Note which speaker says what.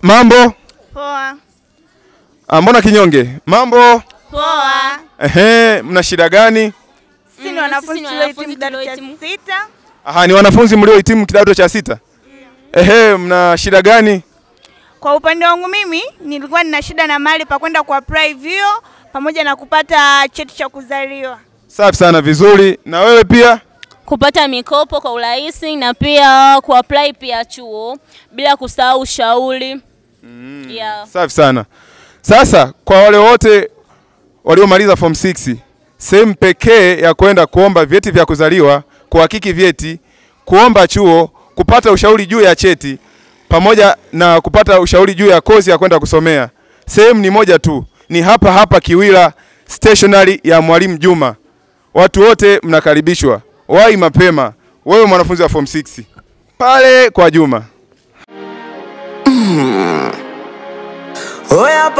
Speaker 1: Mambo?
Speaker 2: Poa.
Speaker 1: Mbona kinyonge? Mambo?
Speaker 2: Poa.
Speaker 1: Ehe, mna shida gani?
Speaker 2: Sisi ni wanafunzi tuliohitimu kidato cha 6.
Speaker 1: Aha, ni wanafunzi mliohitimu kidato cha 6? Ehe, mna shida gani?
Speaker 2: Kwa upande wangu mimi nilikuwa nina shida na mahali pa kwenda ku apply vyuo pamoja na kupata cheti cha kuzaliwa.
Speaker 1: Safi sana, vizuri. Na wewe pia?
Speaker 3: Kupata mikopo kwa urahisi na pia ku apply pia chuo bila kusahau ushauri. Yeah.
Speaker 1: Safi sana. Sasa kwa wale wote waliomaliza form 6, sehemu pekee ya kwenda kuomba vyeti vya kuzaliwa, kuhakiki vyeti, kuomba chuo, kupata ushauri juu ya cheti pamoja na kupata ushauri juu ya kozi ya kwenda kusomea, sehemu ni moja tu, ni hapa hapa Kiwira Stationery ya Mwalimu Juma. Watu wote mnakaribishwa. Wahi mapema. Wewe mwanafunzi wa form 6. Pale kwa Juma.
Speaker 4: Oya.